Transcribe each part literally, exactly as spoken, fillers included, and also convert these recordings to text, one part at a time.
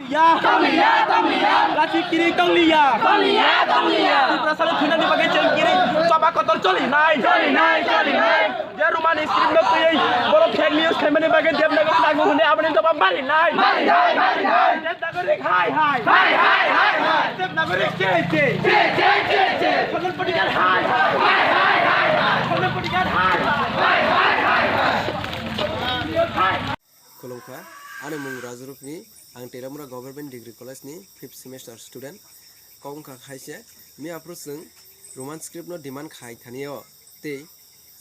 Ya. Tongliya, tongliya. Lachi kiri tongliya. Tongliya, tongliya. Tiprasani thwinani bagwi chwng kiri choba kotor cholinai. Cholinai, cholinai. Je Roman script no twiwi borok fake news khaimani bagwi Devnagari nango hwnwi aboni jobab marinai. Marinai, marinai. Devnagari hai hai. Hai hai hai hai. Devnagari che che. Che che che che. Sonal Patikar hai hai. Hai hai hai hai. Sonal Patikar hai hai. Hai hai hai hai. Khulumkha, ani mung Raju Rupini, ang Telamura Government Degree College ni fifth semester student. Kok wngkha khaise, miya aphuru chwng Roman script no demand khai thani o, tei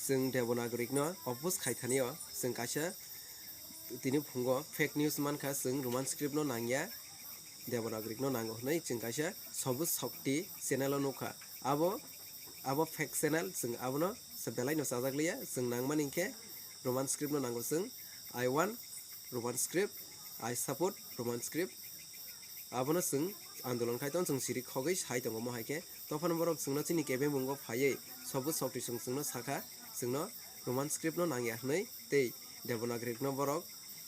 chwng Devanagari no oppose khai thani o, chwng kaisa tini phungo fake news mankha, chwng Roman script no nangya, Devanagari no nango hwnwi chwng kaisa Sobuj Shakti channel o nukha. Abo, abo fake channel, chwng abono se belai no chajak liya, chwng nangmani hinkhe Roman script no nango chwng. I want Roman script, I support Roman script. Abono chwng andolon khai tongo, chwng siri khogwi sai tongo mo hai khe. Tophano borok chwngno chini kebeng bungo phaiwi Sobuj Shakti chwng chwngno sakha, chwngno Roman script no nangya hwnwi tei Devanagari no borok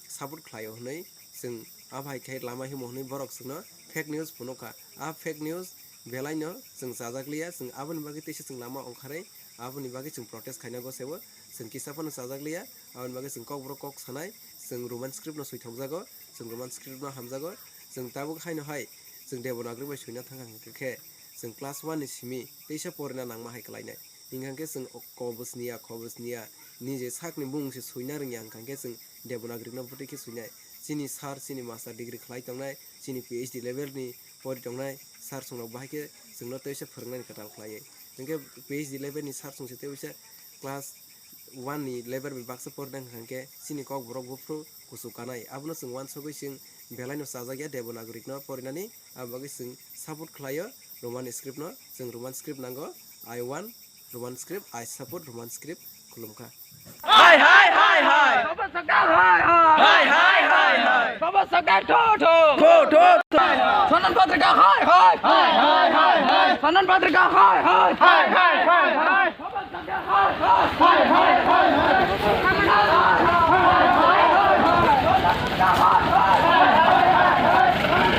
support khlaio hwnwi chwng abo hai khe lama himo hwnwi borok chwngno fake news phunukha. A fake news belai no chwng chajak liya, chwng aboni bagwi teisa chwng lama ongkharwi aboni bagwi chwng protest khaina gosebo chwng kisa phano chajak liya. Aboni bagwi chwng kokborok kok sanai, chwng Roman script no swithokjago, chwng Roman script no hamjago, chwng tabuk haino hai chwng Devanagari bai swina thangkha hwnkhe khe chwng class one ni simi teisa porina nangma hai kwlainai. Hinkha khe chwng o kobos niya, khobos niya, nije sakni bumung se swina rwngya, hinkha khe chwng Devanagari no bwtwi khe swinai. Chini sir, chini master degree khlai tongnai, chini P H D level ni pori tongnai sir chwng rok bahai khe chwngno teisa phwrwngnani kwtal khlaiwi. Hinkhe P H D level ni sir chwng se teisa class one ni level bai baksa porina hinkha khe chini kokborok buphuru kuchuk kanai. Abono chwng uansugwi chwng belai no chajak ya Devanagari no porinani, abo bagwi chwng support khlaio Roman script no. Chwng Roman script nango, I want Roman script, I support Roman script. Khulumkha. Hai hai hai hai. Sobuj Shakti hai hai. Hai hai hai hai. Sobuj Shakti tho tho. Tho tho tho. Sonal Patikar hai hai. Hai hai hai hai. Sonal Patikar hai hai. Hai hai hai hai. Sobuj Shakti hai hai.